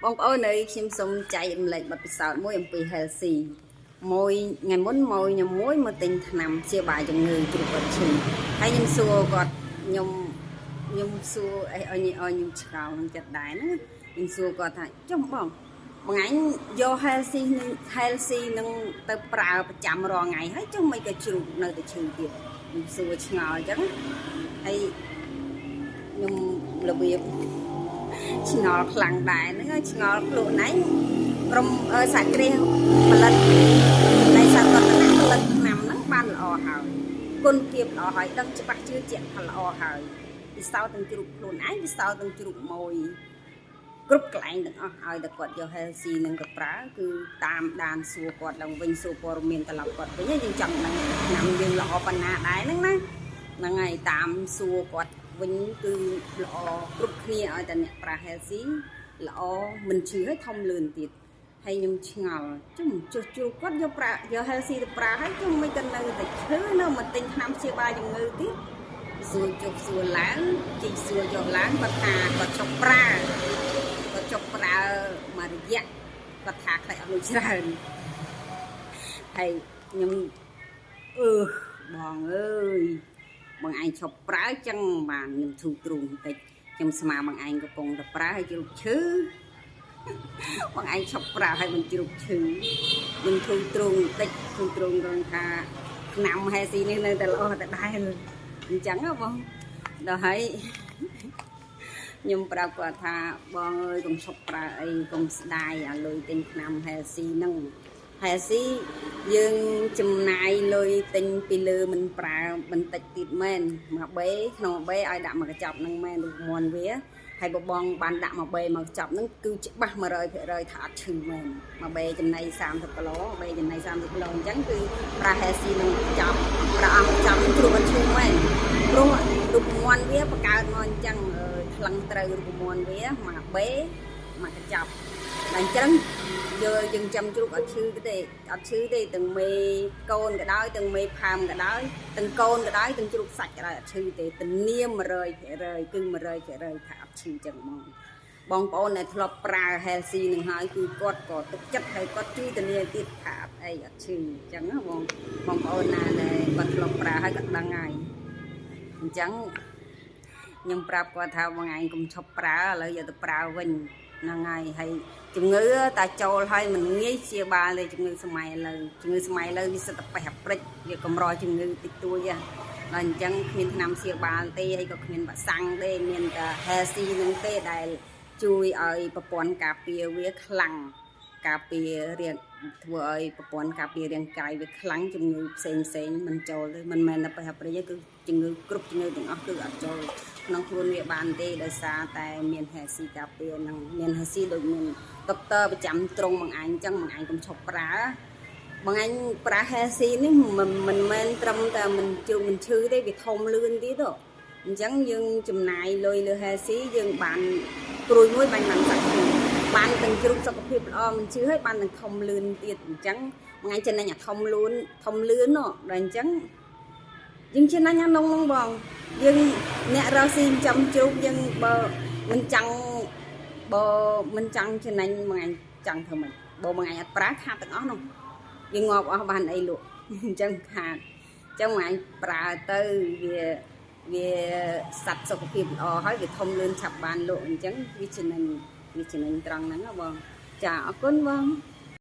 បងប្អូនអើយខ្ញុំសូមចែករំលែកបទពិសោធន៍មួយអំពី healthy មួយថ្ងៃមុនមកខ្ញុំមួយមកទិញថ្នាំព្យាបាលជំងឺជ្រូកគាត់ឈឺហើយខ្ញុំសួរគាត់ខ្ញុំខ្ញុំសួរអីឲ្យឲ្យខ្ញុំឆ្ងល់ក្នុងចិត្តដែរហ្នឹងខ្ញុំសួរគាត់ថាចុះបងមួយថ្ងៃយក healthy នឹង healthy នឹងទៅប្រើប្រចាំរាល់ថ្ងៃហើយចុះមិនក៏ជ្រូកនៅតែឈឺទៀតខ្ញុំសួរឆ្ងល់អញ្ចឹងហើយខ្ញុំរបៀប ឆ្ងល់ខ្លាំងដែរហ្នឹងហើយឆ្ងល់ខ្លួនឯងក្រុមសហគ្រាសផលិតនៃសត្វរតនៈផលិតថ្នាំហ្នឹងបានល្អហើយគុណភាពល្អហើយដឹងច្បាស់ជឿជាក់ថាល្អហើយពិសោធន៍ទាំងជ្រូកខ្លួនឯងពិសោធន៍ទាំងជ្រូកមួយគ្រប់កន្លែងទាំងអស់ឲ្យតែគាត់យក healthy នឹងទៅប្រើគឺតាមដានសួរគាត់ឡើងវិញសួរព័ត៌មានត្រឡប់គាត់វិញយើងចង់ដឹងថ្នាំយើងល្អប៉ុណ្ណាដែរហ្នឹងណាហ្នឹងហើយតាមសួរគាត់វិញគឺល្អគ្រប់គ្នាឲ្យតែអ្នកប្រើ healthy ល្អមិនឈឺឲ្យធំលឿនទៀតហើយខ្ញុំឆ្ងល់ជុំចុះជ្រូកគាត់យកប្រើយក healthy ទៅប្រើហើយជុំមិនក៏នៅតែឈឺនៅមកទិញថ្នាំព្យាបាលជំងឺទៀតសួរចុះសួរឡើងជីកសួរចុះឡើងគាត់ថាគាត់ចុះប្រើគាត់ចុះប្រើមួយរយៈគាត់ថាខ្លាចអត់លុយច្រើនហើយខ្ញុំអឺបងអើយបងឯងឈប់ប្រើចឹងបានខ្ញុំធូរទ្រូងបន្តិចខ្ញុំស្មាបងឯងកំពុងតែប្រើឲ្យជ្រូកឈឺ បងឯងឈប់ប្រើឲ្យមិនជ្រូកឈឺខ្ញុំធូរទ្រូងបន្តិចធូរទ្រូងត្រង់ថាថ្នាំហេស៊ីនេះនៅតែល្អតែដែលអញ្ចឹងហ៎បងដល់ហើយខ្ញុំប្រាប់គាត់ថាបងអើយកុំឈប់ប្រើអីកុំស្ដាយអាលុយទិញថ្នាំ healthy ហ្នឹង healthy យើងចំណាយលុយទិញពីលើមិនប្រើបន្តិចទៀតមែនមួយបេក្នុងមួយបេឲ្យដាក់មួយកញ្ចប់ហ្នឹងមែនរូបមន្តវាហើយបបងបានដាក់មួយបេមកកញ្ចប់ហ្នឹងគឺច្បាស់100%ថាអត់ឈឺមែនមួយបេចំណៃ30គីឡូបេចំណៃ30គីឡូអញ្ចឹងគឺប្រើ healthy នឹងកញ្ចប់ប្រើអង្គកញ្ចប់នឹងជ្រូកអត់ឈឺមែនព្រោះរូបមន្តវាបង្កើតមកអញ្ចឹងថ្លឹងត្រូវរូបមន្តវាមួយបេមួយកញ្ចប់ដល់អញ្ចឹងយកយើងចាំជ្រូកអត់ឈឺទេអត់ឈឺទេទាំងមេកូនក៏ដោយទាំងមេផើមក៏ដោយទាំងកូនក៏ដោយទាំងជ្រូកសាច់ក៏ដោយអត់ឈឺទេធានា100%គឺ100%ថាអត់ឈឺចឹងហ្មងបងប្អូនដែលធ្លាប់ប្រើ healthy នឹងហើយគឺគាត់ក៏ទុកចិត្តហើយគាត់ជួយធានាទៀតថាអត់អីអត់ឈឺអញ្ចឹងណាបងបងប្អូនណាដែលគាត់ធ្លាប់ប្រើហើយគាត់ដឹងហើយអញ្ចឹងខ្ញុំប្រាប់គាត់ថាបងឯងកុំឈប់ប្រើឥឡូវយកទៅប្រើវិញហ្នឹងហើយហើយជំងឺតាចូលហើយមិនងាយព្យាបាលទេជំងឺសម័យឥឡូវជំងឺសម័យឥឡូវវាសិតតែប៉េះអាព្រិចវាកម្រជំងឺតិចតួចដល់អញ្ចឹងគ្មានថ្នាំព្យាបាលទេហើយក៏គ្មានវ៉ាក់សាំងទេមានតែ healthy នឹងទេដែលជួយឲ្យប្រព័ន្ធការពារវាខ្លាំងការពាររាងធ្វើឲ្យប្រព័ន្ធការពាររាងកាយវាខ្លាំងជំងឺផ្សេងផ្សេងមិនចូលទេមិនមែនតែប៉េះអាព្រិចទេគឺជំងឺគ្រប់ជំងឺទាំងអស់គឺអត់ចូលក្នុងខ្លួនវាបានទេដោយសារតែមាន healthy ការពារនឹងមាន healthy ដូចមានដុកទ័រប្រចាំត្រង់បងឯងអញ្ចឹងបងឯងកុំឈប់ប្រើបងឯងប្រើ healthy នេះមិនមិនមែនត្រឹមតែមិនជ្រុំមិនឈឺទេវាធំលឿនទៀតហ៎អញ្ចឹងយើងចំណាយលុយលើ healthy យើងបានព្រួយមួយបាញ់បានសាច់ពីរបានទាំងជ្រូកសុខភាពល្អមិនឈឺហើយបានទាំងធំលឿនទៀតអញ្ចឹងមួយថ្ងៃចំណេញអាធំលឿនធំលឿនណដល់អញ្ចឹងយើងចំណេញអានងហ្នឹងបងយើងអ្នករកស៊ីចិញ្ចឹមជ្រូកយើងបើមិនចង់បើមិនចង់ចំណេញមួយថ្ងៃចង់ធ្វើម៉េចបើមួយថ្ងៃអត់ប្រើខាតទាំងអស់នោះយើងងាប់អស់បានអីលក់អញ្ចឹងខាតអញ្ចឹងមួយថ្ងៃប្រើទៅវាវាសត្វសុខភាពល្អហើយវាធំលឿនឆាប់បានលក់អញ្ចឹងវាចំណេញវាចំណេញត្រង់ហ្នឹងហ៎បងចាអរគុណបង។